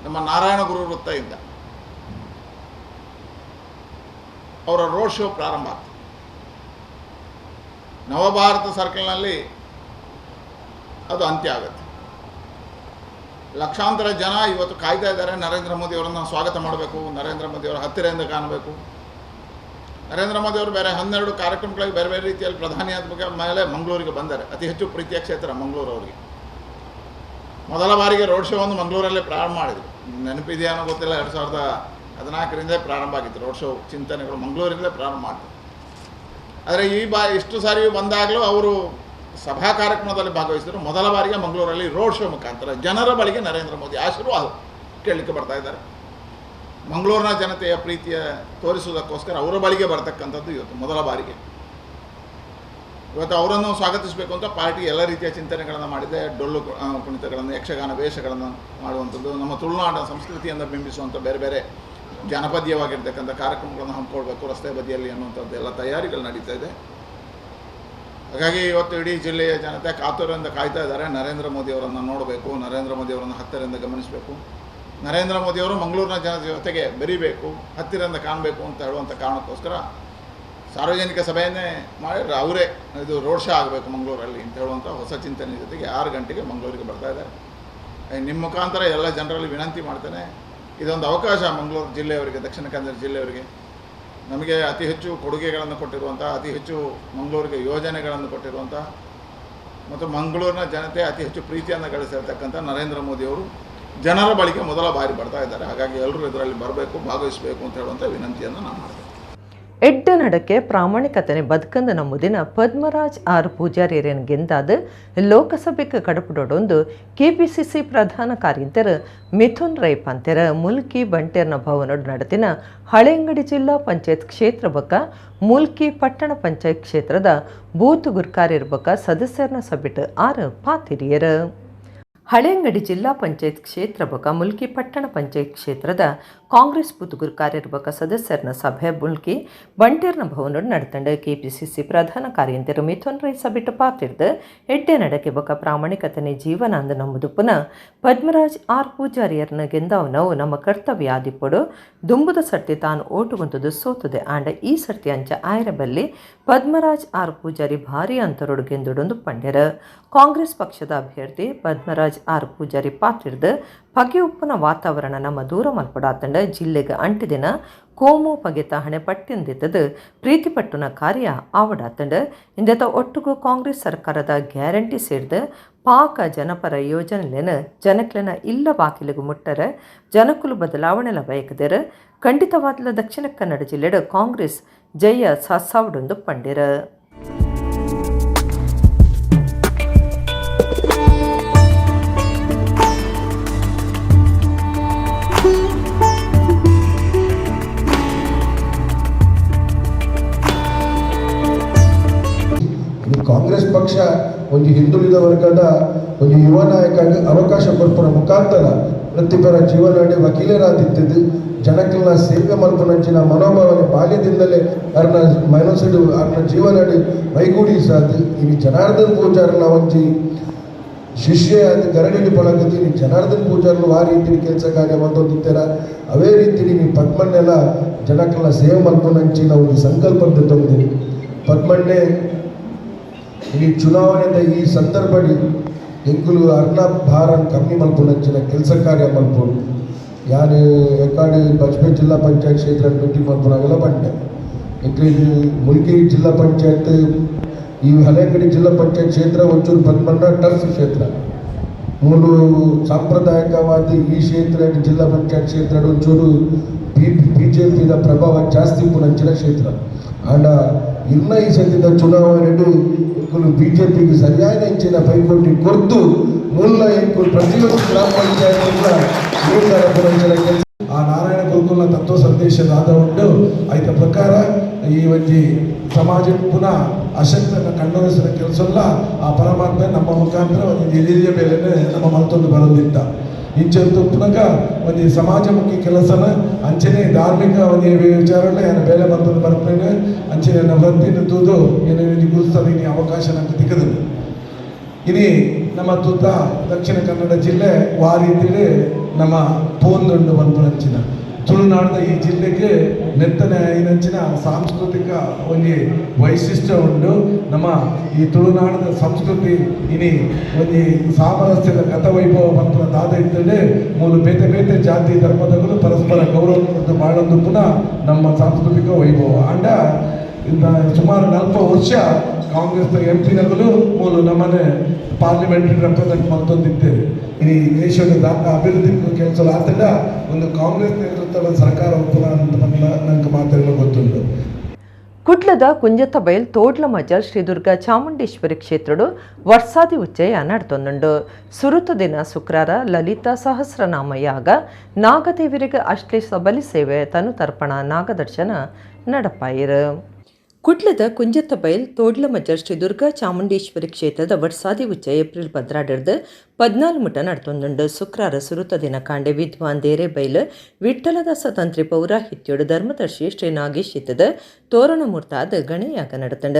ನಮ್ಮ ನಾರಾಯಣಗುರು ವೃತ್ತದಿಂದ ಅವರ ರೋಡ್ ಶೋ ಪ್ರಾರಂಭ ಆಗ್ತದೆ. ನವಭಾರತ ಸರ್ಕಲ್ನಲ್ಲಿ ಅದು ಅಂತ್ಯ ಆಗುತ್ತೆ. ಲಕ್ಷಾಂತರ ಜನ ಇವತ್ತು ಕಾಯ್ತಾ ಇದ್ದಾರೆ, ನರೇಂದ್ರ ಮೋದಿ ಅವರನ್ನು ಸ್ವಾಗತ ಮಾಡಬೇಕು, ನರೇಂದ್ರ ಮೋದಿ ಅವರ ಹತ್ತಿರದಿಂದ ಕಾಣಬೇಕು. ನರೇಂದ್ರ ಮೋದಿ ಅವರು ಬೇರೆ 12 ಕಾರ್ಯಕ್ರಮಗಳಿಗೆ ಬೇರೆ ಬೇರೆ ರೀತಿಯಲ್ಲಿ ಪ್ರಧಾನಿ ಆದ ಮೇಲೆ ಮಂಗಳೂರಿಗೆ ಬಂದರೆ ಅತಿ ಹೆಚ್ಚು ಪ್ರೀತಿಯ ಕ್ಷೇತ್ರ ಮಂಗಳೂರು ಅವರಿಗೆ. ಮೊದಲ ಬಾರಿಗೆ ರೋಡ್ ಶೋವನ್ನು ಮಂಗಳೂರಲ್ಲೇ ಪ್ರಾರಂಭ ಮಾಡಿದರು. ನೆನಪಿದೆಯಾ ಅನ್ನೋ ಗೊತ್ತಿಲ್ಲ, 2014ರಿಂದಲೇ ಪ್ರಾರಂಭ ಆಗಿತ್ತು ರೋಡ್ ಶೋ ಚಿಂತನೆಗಳು ಮಂಗಳೂರಿಂದಲೇ ಪ್ರಾರಂಭ ಮಾಡಿದ್ರು. ಆದರೆ ಈ ಇಷ್ಟು ಸಾರಿಯೂ ಬಂದಾಗಲೂ ಅವರು ಸಭಾ ಕಾರ್ಯಕ್ರಮದಲ್ಲಿ ಭಾಗವಹಿಸಿದರು. ಮೊದಲ ಬಾರಿಗೆ ಮಂಗಳೂರಲ್ಲಿ ರೋಡ್ ಶೋ ಮುಖಾಂತರ ಜನರ ಬಳಿಗೆ ನರೇಂದ್ರ ಮೋದಿ ಆಶೀರ್ವಾದ ಕೇಳಲಿಕ್ಕೆ ಬರ್ತಾ ಇದ್ದಾರೆ. ಮಂಗಳೂರಿನ ಜನತೆಯ ಪ್ರೀತಿಯ ತೋರಿಸುವುದಕ್ಕೋಸ್ಕರ ಅವರ ಬಳಿಗೆ ಬರ್ತಕ್ಕಂಥದ್ದು ಇವತ್ತು ಮೊದಲ ಬಾರಿಗೆ. ಇವತ್ತು ಅವರನ್ನು ಸ್ವಾಗತಿಸಬೇಕು ಅಂತ ಪಾರ್ಟಿ ಎಲ್ಲ ರೀತಿಯ ಚಿಂತನೆಗಳನ್ನು ಮಾಡಿದೆ. ಡೊಳ್ಳು ಕುಣಿತಗಳನ್ನು, ಯಕ್ಷಗಾನ ವೇಷಗಳನ್ನು ಮಾಡುವಂಥದ್ದು, ನಮ್ಮ ತುಳುನಾಡಿನ ಸಂಸ್ಕೃತಿಯನ್ನು ಬಿಂಬಿಸುವಂಥ ಬೇರೆ ಬೇರೆ ಜನಪದೀಯವಾಗಿರ್ತಕ್ಕಂಥ ಕಾರ್ಯಕ್ರಮಗಳನ್ನು ಹಮ್ಮಿಕೊಳ್ಬೇಕು ರಸ್ತೆ ಬದಿಯಲ್ಲಿ ಅನ್ನುವಂಥದ್ದು ಎಲ್ಲ ತಯಾರಿಗಳು ನಡೀತಾ ಇದೆ. ಹಾಗಾಗಿ ಇವತ್ತು ಇಡೀ ಜಿಲ್ಲೆಯ ಜನತೆ ಕಾತುರದಿಂದ ಕಾಯ್ತಾ ಇದ್ದಾರೆ, ನರೇಂದ್ರ ಮೋದಿಯವರನ್ನು ನೋಡಬೇಕು, ನರೇಂದ್ರ ಮೋದಿಯವರನ್ನು ಹತ್ತಿರದಿಂದ ಗಮನಿಸಬೇಕು, ನರೇಂದ್ರ ಮೋದಿಯವರು ಮಂಗಳೂರಿನ ಜನತೆ ಜೊತೆಗೆ ಬೆರಿಬೇಕು, ಹತ್ತಿರದಿಂದ ಕಾಣಬೇಕು ಅಂತ ಹೇಳುವಂಥ ಕಾರಣಕ್ಕೋಸ್ಕರ ಸಾರ್ವಜನಿಕ ಸಭೆಯನ್ನೇ ಮಾಡಿದ್ರೆ ಅವರೇ ಇದು ರೋಡ್ ಶೋ ಆಗಬೇಕು ಮಂಗಳೂರಲ್ಲಿ ಅಂತ ಹೇಳುವಂಥ ಹೊಸ ಚಿಂತನೆ ಜೊತೆಗೆ 6 ಗಂಟೆಗೆ ಮಂಗಳೂರಿಗೆ ಬರ್ತಾ ಇದ್ದಾರೆ. ನಿಮ್ಮ ಮುಖಾಂತರ ಎಲ್ಲ ಜನರಲ್ಲಿ ವಿನಂತಿ ಮಾಡ್ತೇನೆ, ಇದೊಂದು ಅವಕಾಶ ಮಂಗಳೂರು ಜಿಲ್ಲೆಯವರಿಗೆ, ದಕ್ಷಿಣ ಕನ್ನಡ ಜಿಲ್ಲೆಯವರಿಗೆ. ನಮಗೆ ಅತಿ ಹೆಚ್ಚು ಕೊಡುಗೆಗಳನ್ನು ಕೊಟ್ಟಿರುವಂಥ, ಅತಿ ಹೆಚ್ಚು ಮಂಗಳೂರಿಗೆ ಯೋಜನೆಗಳನ್ನು ಕೊಟ್ಟಿರುವಂಥ ಮತ್ತು ಮಂಗಳೂರಿನ ಜನತೆ ಅತಿ ಹೆಚ್ಚು ಪ್ರೀತಿಯನ್ನು ಗಳಿಸಿರ್ತಕ್ಕಂಥ ನರೇಂದ್ರ ಮೋದಿಯವರು ಜನರ ಬಳಿಗೆ ಮೊದಲ ಬಾರಿ ಬರ್ತಾ ಇದ್ದಾರೆ. ಹಾಗಾಗಿ ಎಲ್ಲರೂ ಇದರಲ್ಲಿ ಬರಬೇಕು, ಭಾಗವಹಿಸಬೇಕು ಅಂತ ಹೇಳುವಂಥ ವಿನಂತಿಯನ್ನು ನಾನು ಮಾಡ್ತೇನೆ. ಎಡ್ಡ ನಡಕ್ಕೆ ಪ್ರಾಮಾಣಿಕತನೆ ಬದುಕಂದ ನಮ್ಮುದಿನ ಪದ್ಮರಾಜ್ ಆರ್ ಪೂಜಾರಿಯರನ್ ಗೆಂದಾದ ಲೋಕಸಭೆಗೆ ಕಡಪುಡೊಡೊಂದು ಕೆಪಿಸಿಸಿ ಪ್ರಧಾನ ಕಾರ್ಯಂತರ ಮಿಥುನ್ ರೈ ಪಂತೆರ ಮುಲ್ಕಿ ಬಂಟೆರ್ನ ಭವನೊಡು ನಡತಿನ ಹಳೆಯಂಗಡಿ ಜಿಲ್ಲಾ ಪಂಚಾಯತ್ ಕ್ಷೇತ್ರ ಬಕ್ಕ ಮುಲ್ಕಿ ಪಟ್ಟಣ ಪಂಚಾಯತ್ ಕ್ಷೇತ್ರದ ಬೂತ್ ಗುರ್ಕಾರಿರ್ಬಕ ಸದಸ್ಯರನ್ನ ಸಭೆಟ್ ಆರ್ ಪಾತಿರಿಯರು. ಹಳೆಯಂಗಡಿ ಜಿಲ್ಲಾ ಪಂಚಾಯತ್ ಕ್ಷೇತ್ರ ಬಕ ಮುಲ್ಕಿ ಪಟ್ಟಣ ಪಂಚಾಯತ್ ಕ್ಷೇತ್ರದ ಕಾಂಗ್ರೆಸ್ ಬೂತ್ ಕಾರ್ಯನಿರ್ವಾಹಕ ಸದಸ್ಯರನ ಸಭೆ ಮುಲ್ಕಿ ಬಂಟೇರ್ನ ಭವನೋಡು ನಡೆತಂಡ. ಕೆಪಿಸಿಸಿ ಪ್ರಧಾನ ಕಾರ್ಯಂತೆರು ಮಿಥುನ್ ರೈ ಸಭೆಟ್ ಪಾತಿರ್ದು ಎಡ್ಡೆ ನಡಕೆ ಬಕ ಪ್ರಾಮಾಣಿಕತನೆ ಜೀವನ ಅಂದ ನಮ್ಮದು ಪುನಃ ಪದ್ಮರಾಜ್ ಆರ್ ಪೂಜಾರಿಯರ್ನ ಗೆಂದವನವು ನಮ್ಮ ಕರ್ತವ್ಯ ಆದಿಪ್ಪಡು. ದುಂಬುದ ಸರ್ತಿ ತಾನು ಓಟುಗುಂತದ್ದು ಸೋತದೆ ಆಂಡ ಈ ಸರ್ತಿ ಅಂಚ ಆಯರಬಲ್ಲಿ ಪದ್ಮರಾಜ್ ಆರ್ ಪೂಜಾರಿ ಭಾರಿ ಅಂತರೊಡು ಗೆಂದುಡೊಂದು ಪಂಡ್ಯರ. ಕಾಂಗ್ರೆಸ್ ಪಕ್ಷದ ಅಭ್ಯರ್ಥಿ ಪದ್ಮರಾಜ್ ಆರ್ ಪೂಜಾರಿ ಪಾತಿರ್ದು ಪಗೆ ಉಪ್ಪುನ ವಾತಾವರಣ ನಮ್ಮ ದೂರ ಮಲ್ಪಡಾತಂಡ ಜಿಲ್ಲೆಗೆ ಅಂಟಿದಿನ ಕೋಮು ಪಗೆತ ಹಣೆ ಪಟ್ಟಿಂದಿತ್ತದು ಪ್ರೀತಿಪಟ್ಟುನ ಕಾರ್ಯ ಆವಡಾತಂಡ. ಇಂದೆತ ಒಟ್ಟುಗು ಕಾಂಗ್ರೆಸ್ ಸರ್ಕಾರದ ಗ್ಯಾರಂಟಿ ಸೇರ್ದು ಪಾಕ ಜನಪರ ಯೋಜನೆಲೇನ ಜನಕ್ಲೆನ ಇಲ್ಲ ಬಾಕಿಲಿಗೂ ಮುಟ್ಟರೆ ಜನಕುಲು ಬದಲಾವಣೆಲ ಬಯಕದಿರ ಖಂಡಿತವಾದಲ ದಕ್ಷಿಣ ಕನ್ನಡ ಜಿಲ್ಲೆಡು ಕಾಂಗ್ರೆಸ್ ಜಯ ಸಾಸಾವಡೊಂದು ಪಂಡಿರ. ಕಾಂಗ್ರೆಸ್ ಪಕ್ಷ ಒಂದು ಹಿಂದುಳಿದ ವರ್ಗದ ಒಂದು ಯುವ ನಾಯಕ ಅವಕಾಶ ಕೊರ್ಪುನ ಮುಖಾಂತರ ವೃತ್ತಿಪರ ಜೀವನ ವಕೀಲರಾದಿತ್ತದು ಜನಕ್ಕೆಲ್ಲ ಸೇವೆ ಮಲ್ಪುನಂಚಿನ ಮನೋಭಾವನೆ ಬಾಲ್ಯದಿಂದಲೇ ಅರ್ನ ಮನಸ್ಸುಡು ಅರ್ನ ಜೀವನಡು ಮೈಗೂಡಿಸಾದು ಇನಿ ಜನಾರ್ದನ್ ಪೂಜಾರನ ಒಂಜಿ ಶಿಷ್ಯ ಅದು ಗರಡಿಡಿ ಪಳಗದಿ ನೀ ಜನಾರ್ದನ್ ಪೂಜಾರನು ಆ ರೀತಿ ಕೆಲಸ ಕಾರ್ಯ ಮಂತೊಂದಿತ್ತೆರ ಅವೇ ರೀತಿ ನೀ ಪದ್ಮನ್ನೆಲ್ಲ ಜನಕ್ಕೆಲ್ಲ ಸೇವೆ ಮಲ್ಪುನಂಚಿನ ಒಂದು ಸಂಕಲ್ಪ ತಂದಿರಿ. ಪದ್ಮಣ್ಣೆ ಈ ಚುನಾವಣೆದ ಈ ಸಂದರ್ಭಡಿ ಎಂಕುಲು ಅರ್ನ ಭಾರನ್ ಕಮ್ಮಿ ಮಲ್ಪುನಂಚಿನ ಕೆಲಸ ಕಾರ್ಯ ಮಲ್ಪೊಡು. ಯಾನು ಎಕ್ಕಾಡಿ ಬಜ್ಪೆ ಜಿಲ್ಲಾ ಪಂಚಾಯತ್ ಕ್ಷೇತ್ರ ಭೇಟಿ ಮಲ್ಪುನಾಗೆಲ್ಲ ಬಂಡೆ ಎಂಕ್ಲು ಮುಲ್ಕಿ ಜಿಲ್ಲಾ ಪಂಚಾಯತ್ ಈ ಹಳೆಯಂಗಡಿ ಜಿಲ್ಲಾ ಪಂಚಾಯತ್ ಕ್ಷೇತ್ರ ಒಂಚೂರು ಪದ್ಮಣ್ಣ ಟಫ್ ಕ್ಷೇತ್ರ. ಮೂಲು ಸಾಂಪ್ರದಾಯಿಕವಾದ ಈ ಕ್ಷೇತ್ರ ಜಿಲ್ಲಾ ಪಂಚಾಯತ್ ಕ್ಷೇತ್ರ ಒಂಚೂರು ಬಿಜೆಪಿದ ಪ್ರಭಾವ ಜಾಸ್ತಿ ಪುನಂಚಿನ ಕ್ಷೇತ್ರ. ಆಂಡ ಇನ್ನ ಈ ಸತಿದ ಚುನಾವಣೆಡು ಎಂಕುಲು ಬಿಜೆಪಿಗೆ ಸರಿಯಾದ ಇಂಚಿನ ಪೈಪೋಟಿ ಕೊರ್ತು ಮುಲ್ಲ ಎಂಕುಲು ಪ್ರತಿಯೊಂದು ಗ್ರಾಮ ಪಂಚಾಯತ್ ಕೆಲಸ. ಆ ನಾರಾಯಣ ಗುರುಕುಲ ತತ್ವ ಸಂದೇಶದಾದ ಉಂಟು. ಐತ ಪ್ರಕಾರ ಈ ಒಂಜಿ ಸಮಾಜ ಪುನಃ ಅಶಕ್ತನ ಕಣ್ಣೊರೆಸಿದ ಕೆಲಸ ಆ ಪರಮಾತ್ಮ ನಮ್ಮ ಮುಖಾಂತರ ಒಂದು ಎಲಿಯ ಮೇಲೆ ನಮ್ಮ ಮಲ್ತೊಂದು ಬರೋದಿತ್ತ ಇಂಚಂತು ಪುನಃ ಒಂಜಿ ಸಮಾಜಮುಖಿ ಕೆಲಸನ ಅಂಚನೆ ಧಾರ್ಮಿಕ ಒಂಜಿ ವಿಚಾರಗಳೇ ಏನು ಬೇಲೆ ಮಲ್ತೊಂದು ಬರ್ಪೇನೆ ಅಂಚನೆ ನನ್ನ ವೃತ್ತಿನ ತೂದು ಏನು ಗುರುಸ್ತದೆ ಇನಿ ಅವಕಾಶ ನಮ್ಗೆ ತಿಕ್ಕದಿಲ್ಲ. ಇನಿ ನಮ್ಮ ತೂತ ದಕ್ಷಿಣ ಕನ್ನಡ ಜಿಲ್ಲೆ ವಾರೀತಿಡು ನಮ್ಮ ಪೋಂದುಂಡು ಪನ್ಪುನಂಚಿನ ತುಳುನಾಡಿನ ಈ ಜಿಲ್ಲೆಗೆ ನೆತ್ತನೆ ಐನಂಚಿನ ಸಾಂಸ್ಕೃತಿಕ ಒಂಜಿ ವೈಶಿಷ್ಟ್ಯ ಉಂಡು. ನಮ್ಮ ಈ ತುಳುನಾಡಿನ ಸಂಸ್ಕೃತಿ ಇನಿ ಒಂಜಿ ಸಾಮರಸ್ಯದ ಗತವೈಭವ ಪನ್ಪುನ ದಾದ ಇತ್ತಂಡೆ ಮೂಲು ಬೇತೆ ಬೇತೆ ಜಾತಿ ಧರ್ಮದಗಳು ಪರಸ್ಪರ ಗೌರವ ಕೊಟ್ಟು ಬಾಳೊಂದು ಪುನಃ ನಮ್ಮ ಸಾಂಸ್ಕೃತಿಕ ವೈಭವ. ಅಂಡ ಸುಮಾರು 40 ವರ್ಷ ಕಾಂಗ್ರೆಸ್ ಎಂ ಪಿನಗಳು ಮೂಲು ನಮ್ಮನೆ ಪಾರ್ಲಿಮೆಂಟರಿ ರೆಪ್ರೆಸೆಂಟ್ ಮಲ್ತೊಂದಿದ್ದೇವೆ. ಈ ದೇಶದ ದಾಖ ಅಭಿವೃದ್ಧಿ ಕೆಲಸ ಆತಂಡ ಒಂದು ಕಾಂಗ್ರೆಸ್ ನೇತೃತ್ವದ ಸರ್ಕಾರ ಅಂತ ನಂಗೆ ಮಾತೆಲ್ಲ ಗೊತ್ತುಂಟು. ಕುಡ್ಲದ ಕುಂಜತ್ತಬೈಲ್ ತೋಡ್ಲ ಮಜಲ್ ಶ್ರೀ ದುರ್ಗಾ ಚಾಮುಂಡೇಶ್ವರಿ ಕ್ಷೇತ್ರಡು ವರ್ಷಾದಿ ಉಚ್ಚಯ ನಡ್ತೊಂದುಂಡು. ಸುರುತ ದಿನ ಶುಕ್ರಾರ ಲಲಿತಾ ಸಹಸ್ರನಾಮ ಯಾಗ, ನಾಗದೇವರಿಗೆ ಅಶ್ಲೇಷ ಬಲಿ ಸೇವೆ, ತನು ತರ್ಪಣ, ನಾಗದರ್ಶನ ನಡಪಾಯಿರು. ಕುಡ್ಲದ ಕುಂಜತ್ತಬೈಲ್ ತೋಡ್ಲ ಮಜಲ್ ಶ್ರೀ ದುರ್ಗಾ ಚಾಮುಂಡೇಶ್ವರಿ ಕ್ಷೇತ್ರದ ವರ್ಷಾದಿ ಉಚ್ಚಯ ಏಪ್ರಿಲ್ 12 14 ಮುಟ ನಡ್ತೊಂದುಂಡು. ಶುಕ್ರಾರ ಸುರುತ ದಿನ ಕಾಂಡೆ ವಿದ್ವಾನ್ ದೇರೆಬೈಲ್ ವಿಠ್ಠಲದಾಸ ತಂತ್ರಿ ಪೌರಾಹಿತ್ಯೋಡು ಧರ್ಮದರ್ಶಿ ಶ್ರೀ ನಾಗೇಶ್ ಇತ್ತದ ತೋರಣಮೂರ್ತಾದ ಗಣಯಾಗ ನಡತಂಡ.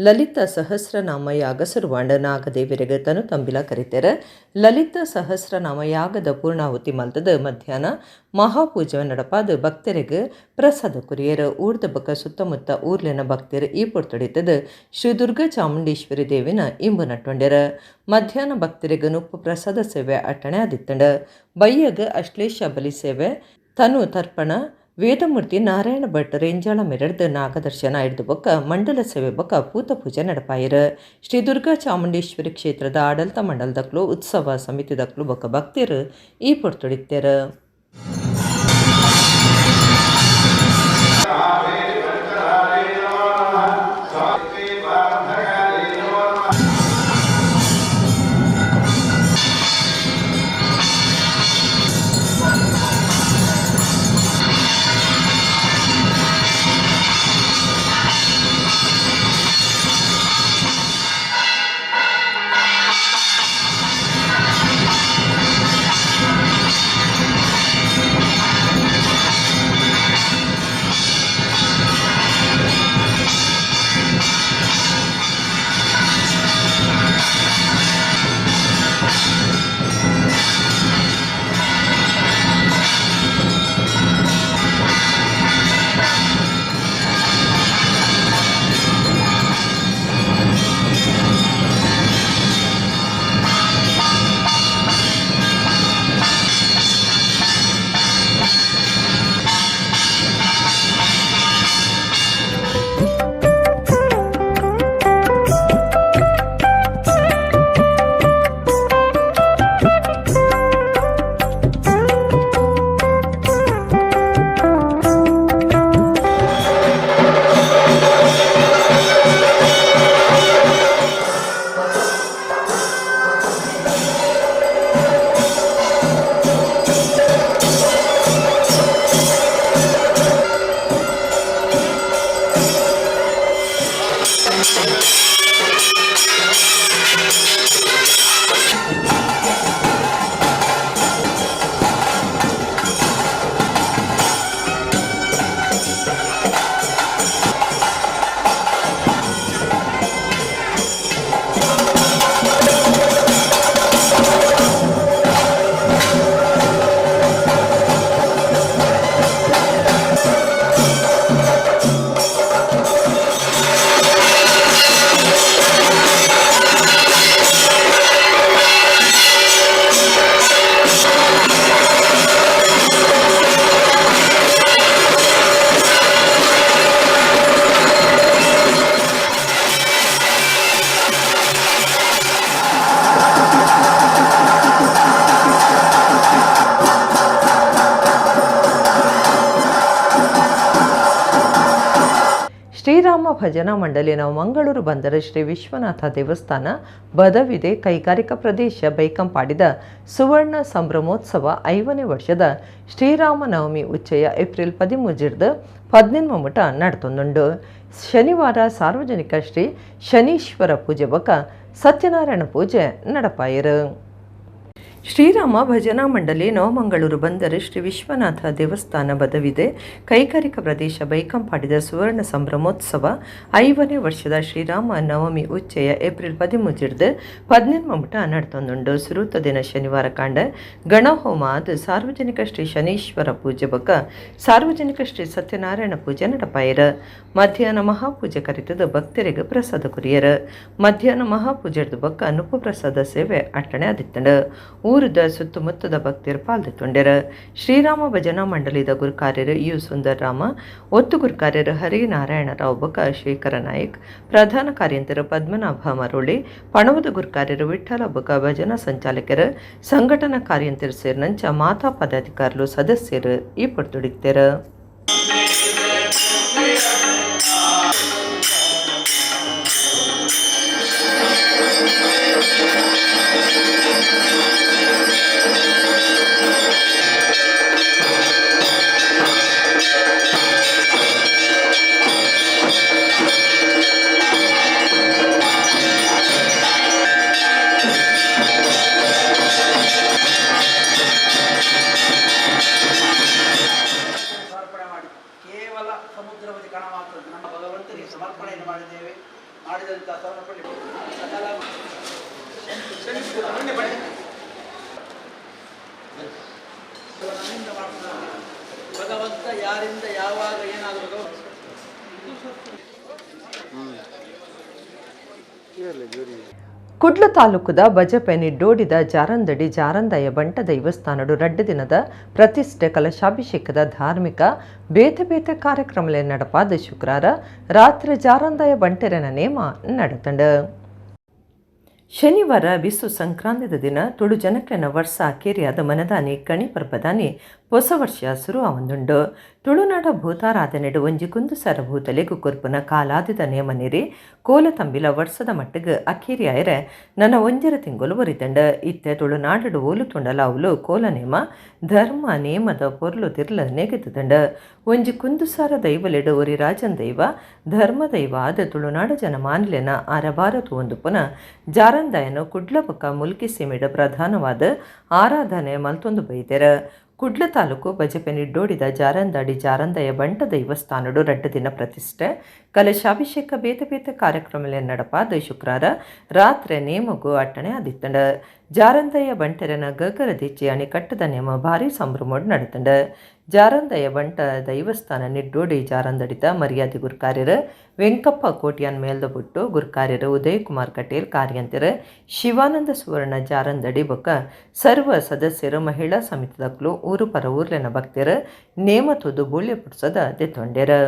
ಲಲಿತ ಸಹಸ್ರನಾಮ ಯಾಗ ಸುರುವಾಂಡ ನಾಗದೇವರಿಗೆ ತನು ತಂಬಿಲ ಕರಿತೆರ. ಲಲಿತ ಸಹಸ್ರನಾಮ ಯಾಗದ ಪೂರ್ಣಾಹುತಿ ಮಲ್ತದ ಮಧ್ಯಾಹ್ನ ಮಹಾಪೂಜೆ ನಡಪಾದ ಭಕ್ತರಿಗೆ ಪ್ರಸಾದ ಕುರಿಯರ. ಊರ್ದ ಬಕ ಸುತ್ತಮುತ್ತ ಊರ್ಲಿನ ಭಕ್ತರು ಈ ಪೊರ್ತುಡಿತದ ಶ್ರೀ ದುರ್ಗಾ ಚಾಮುಂಡೇಶ್ವರಿ ದೇವಿನ ಇಂಬು ನಟ್ಟೊಂಡೆರ. ಮಧ್ಯಾಹ್ನ ಭಕ್ತರಿಗೆ ನುಪ್ಪು ಪ್ರಸಾದ ಸೇವೆ ಅಟ್ಟಣೆ ಆದಿತ್ತಂಡ. ಬಯ್ಯಗ ಅಶ್ಲೇಷ ಬಲಿ ಸೇವೆ, ತನು ತರ್ಪಣ, ವೇದಮೂರ್ತಿ ನಾರಾಯಣ ಭಟ್ ರೇಂಜಾಳ ಮೆರಡ್ದು ನಾಗದರ್ಶನ ಹಿಡಿದು ಬೊಕ್ಕ ಮಂಡಲ ಸೇವೆ ಬೊಕ್ಕ ಪೂತ ಪೂಜೆ ನಡಪಾಯಿರು. ಶ್ರೀ ದುರ್ಗಾ ಚಾಮುಂಡೇಶ್ವರಿ ಕ್ಷೇತ್ರದ ಆಡಳಿತ ಮಂಡಲದಕ್ಲು ಉತ್ಸವ ಸಮಿತಿದಕ್ಲು ಬೊಕ್ಕ ಭಕ್ತರು ಈ ಪೊರ್ತುಡಿತ್ತೇರು. ಶ್ರೀರಾಮ ಭಜನಾ ಮಂಡಳಿ ನಾವು ಮಂಗಳೂರು ಬಂದರ ಶ್ರೀ ವಿಶ್ವನಾಥ ದೇವಸ್ಥಾನ ಬದವಿದೆ ಕೈಗಾರಿಕಾ ಪ್ರದೇಶ ಬೈಕಂಪಾಡಿದ ಸುವರ್ಣ ಸಂಭ್ರಮೋತ್ಸವ 5ನೇ ವರ್ಷದ ಶ್ರೀರಾಮನವಮಿ ಉಚ್ಚಯ ಏಪ್ರಿಲ್ 13 18 ಮುಟ ನಡೆತೊಂದುಂಡು. ಶನಿವಾರ ಸಾರ್ವಜನಿಕ ಶ್ರೀ ಶನೀಶ್ವರ ಪೂಜೆ ಬೊಕ್ಕ ಸತ್ಯನಾರಾಯಣ ಪೂಜೆ ನಡಪಾಯಿರು. ಶ್ರೀರಾಮ ಭಜನಾ ಮಂಡಳಿ ನವಮಂಗಳೂರು ಬಂದರು ಶ್ರೀ ವಿಶ್ವನಾಥ ದೇವಸ್ಥಾನ ಬದವಿದೆ ಕೈಗಾರಿಕಾ ಪ್ರದೇಶ ಬೈಕಂಪಾಡಿದ ಸುವರ್ಣ ಸಂಭ್ರಮೋತ್ಸವ 5ನೇ ವರ್ಷದ ಶ್ರೀರಾಮ ನವಮಿ ಉಚ್ಚಯ ಏಪ್ರಿಲ್ 13 18 ಮುಟ ನಡೆತೊಂದುಂಡು. ಸುರೂತ ದಿನ ಶನಿವಾರ ಕಾಂಡ ಗಣಹೋಮ ಅದು ಸಾರ್ವಜನಿಕ ಶ್ರೀ ಶನೀಶ್ವರ ಪೂಜೆ ಬೊಕ್ಕ ಸಾರ್ವಜನಿಕ ಶ್ರೀ ಸತ್ಯನಾರಾಯಣ ಪೂಜೆ ನಡಪಾಯರು. ಮಧ್ಯಾಹ್ನ ಮಹಾಪೂಜೆ ಕರಿತದ ಭಕ್ತರಿಗೆ ಪ್ರಸಾದ ಕುರಿಯರು. ಮಧ್ಯಾಹ್ನ ಮಹಾಪೂಜೆದ ಬೊಕ್ಕ ಅನುಪಪ್ರಸಾದ ಸೇವೆ ಅಟ್ಟಣೆ ಆದಿತ್ತಂಡು. ಊರದ ಸುತ್ತಮುತ್ತದ ಭಕ್ತರು ಪಾಲ್ಗೊಂಡರು. ಶ್ರೀರಾಮ ಭಜನಾ ಮಂಡಳಿದ ಗುರುಕಾರ್ಯರು you Sundararama, ಒತ್ತು ಗುರುಕಾರ್ಯರು ಹರಿನಾರಾಯಣರಾವ್ ಬೊಕ್ಕ ಶೇಖರ ನಾಯಕ್, ಪ್ರಧಾನ ಕಾರ್ಯಂತರು ಪದ್ಮನಾಭ ಮರೋಳಿ, ಪಣವದ ಗುರುಕಾರ್ಯರು ವಿಠಲ ಬೊಕ್ಕ ಭಜನಾ ಸಂಚಾಲಕರು, ಸಂಘಟನಾ ಕಾರ್ಯಂತರು ಸೇರಿನಂಚ ಮಾತಾ ಪದಾಧಿಕಾರಿಗಳು ಸದಸ್ಯರು ಈ ಪೊರ್ತುಡಿತ್ತರು. ಭಗವಂತ ಯಾರಿಂದ ಯಾವಾಗ ಏನಾದರೂ ಕುಡ್ಲ ತಾಲೂಕುದ ಬಜಪೆ ನಿಡ್ಡೋಡಿದ ಜಾರಂದಡಿ ಜಾರಂದಾಯ ಬಂಟ ದೈವಸ್ಥಾನಡು ರಡ್ಡು ದಿನದ ಪ್ರತಿಷ್ಠೆ ಕಲಶಾಭಿಷೇಕದ ಧಾರ್ಮಿಕ ಬೇತೆ ಬೇತೆ ಕಾರ್ಯಕ್ರಮಲೆ ನಡಪಾದ ಶುಕ್ರಾರ ರಾತ್ರಿ ಜಾರಂದಾಯ ಬಂಟೆರನ ನೇಮ ನಡೆತಂಡು. ಶನಿವಾರ ಬಿಸು ಸಂಕ್ರಾಂತಿದ ದಿನ ತುಳು ಜನಕ್ಲೆನ ವರ್ಷ ಅಕೇರಿಯಾದ ಮನದಾನಿ ಕಣಿ ಪರ್ಬದಾನಿ ಹೊಸ ವರ್ಷ ಸುರು ಆವೊಂದುಂಡು. ತುಳುನಾಡ ಭೂತಾರಾಧನೆಡು ಒಂಜಿ ಕುಂದು ಸರ ಭೂತಲೆಗು ಕೊರ್ಪುನ ಕಾಲಾದಿದ ನೇಮ ನೀರಿ ಕೋಲ ತಂಬಿಲ ವರ್ಷದ ಮಟ್ಟಿಗೆ ಅಕೇರಿಯಾಯರೆ ನನ್ನ ಒಂಜರ ತಿಂಗಳು ಒರಿತಂಡ. ಇತ್ತೆ ತುಳುನಾಡು ಓಲು ತುಂಡಲ ಅವುಲು ಕೋಲ ನೇಮ ಧರ್ಮ ನೇಮದ ಪೊರ್ಲು ತಿರ್ಲ ನೆಗೆತದಂಡ. ಒಂಜಿ ಕುಂದುಸಾರ ದೈವಲೆಡು ಒರಿ ರಾಜನ್ ದೈವ ಧರ್ಮ ದೈವ ಆದ ತುಳುನಾಡ ಜನಮಾನ್ಲೆನ ಅರಬಾರ ತೂವೊಂದು ಪುನ ಜಾರಂದಾಯನು ಕುಡ್ಲಬೊಕ್ಕ ಮುಲ್ಕಿ ಸೀಮೆಡ್ ಪ್ರಧಾನವಾದ ಆರಾಧನೆ ಮಲ್ತೊಂದು ಬೈದೆರ್. ಕುಡ್ಲ ತಾಲೂಕು ಬಜಪೆ ನಿಡ್ಡೋಡಿದ ಜಾರಂದಾಡಿ ಜಾರಂದಯ ಬಂಟ ದೈವಸ್ಥಾನಡು ರಡ್ಡು ದಿನ ಪ್ರತಿಷ್ಠೆ ಕಲಶಾಭಿಷೇಕ ಬೇತೆ ಬೇತೆ ಕಾರ್ಯಕ್ರಮಲೆ ನಡಪಾದ ಶುಕ್ರಾರ ರಾತ್ರೆ ನೇಮಗು ಅಟ್ಟಣೆ ಆದಿತ್ತಂಡ. ಜಾರಂದಯ್ಯ ಬಂಟೆರನ ಗಗ್ಗರ ದಿಚ್ಚಿ ಅಣೆಕಟ್ಟದ ನೇಮ ಭಾರಿ ಸಂಭ್ರಮೋಡು ನಡತಂಡ. ಜಾರಂದಯ್ಯ ಬಂಟ ದೈವಸ್ಥಾನ ನಿಡ್ಡೋಡಿ ಜಾರಂದಡಿತ ಮರ್ಯಾದೆ ಗುರ್ಕಾರ್ಯರು ವೆಂಕಪ್ಪ ಕೋಟ್ಯಾನ್ ಮೇಲ್ದಬುಟ್ಟು, ಗುರ್ಕಾರ್ಯರು ಉದಯ್ ಕುಮಾರ್ ಕಟೀಲ್, ಕಾರ್ಯಂತೆರು ಶಿವಾನಂದ ಸುವರ್ಣ ಜಾರಂದಡಿ ಬೊಕ್ಕ ಸರ್ವ ಸದಸ್ಯರು, ಮಹಿಳಾ ಸಮಿತಿದಕ್ಲು, ಊರು ಪರ ಊರ್ಲೆನ ಭಕ್ತರು ನೇಮ ತುದು ಬೂಳ್ಯ ಪುಡ್ಸದ ದೆತ್ತೊಂಡೆರು.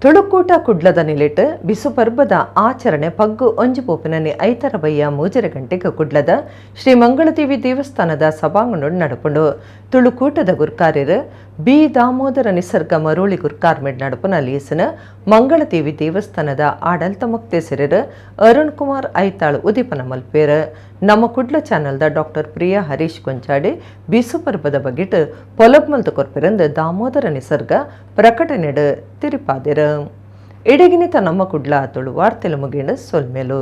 ತುಳುಕೂಟ ಕುಡ್ಲದ ನಿಲೆಟ್ ಬಿಸು ಪರ್ಬದ ಆಚರಣೆ ಪಗ್ಗು ಒಂಜಿ ಪೋಪಿನನಿ ಐತರ ಬಯ್ಯ 3:30 ಗಂಟೆಗೆ ಕುಡ್ಲದ ಶ್ರೀ ಮಂಗಳದೇವಿ ದೇವಸ್ಥಾನದ ಸಭಾಂಗಣ ನಡಪುಂಡು. ತುಳುಕೂಟದ ಗುರ್ಕಾರ್ಯರು ಬಿ ದಾಮೋದರ ನಿಸರ್ಗ ಮರೋಳಿ ಗುರ್ಕಾರ್ಮೆಡ್ ನಡಪುನ ಲೀಸನ ಮಂಗಳದೇವಿ ದೇವಸ್ಥಾನದ ಆಡಳಿತ ಮುಕ್ತೇಸರರು ಅರುಣ್ ಕುಮಾರ್ ಐತಾಳ್ ಉದೀಪನ ಮಲ್ಪೇರು. ನಮ್ಮ ಕುಡ್ಲ ಚಾನೆಲ್ದ ಡಾಕ್ಟರ್ ಪ್ರಿಯಾ ಹರೀಶ್ ಕೊಂಚಾಡಿ ಬಿಸು ಪರ್ಬದ ಬಗೆಟ್ ಪೊಲಬ್ಮಲ್ತ ಕೊರ್ಪಿರಂದು ದಾಮೋದರ ನಿಸರ್ಗ ಪ್ರಕಟಣೆಡು ತಿರುಪಾದಿರು. ಇಡಗಿನಿತ ನಮ್ಮ ಕುಡ್ಲ ತುಳು ವಾರ್ತೆಲು ಮುಗಿಂಡು ಸೊಲ್ಮೇಲು.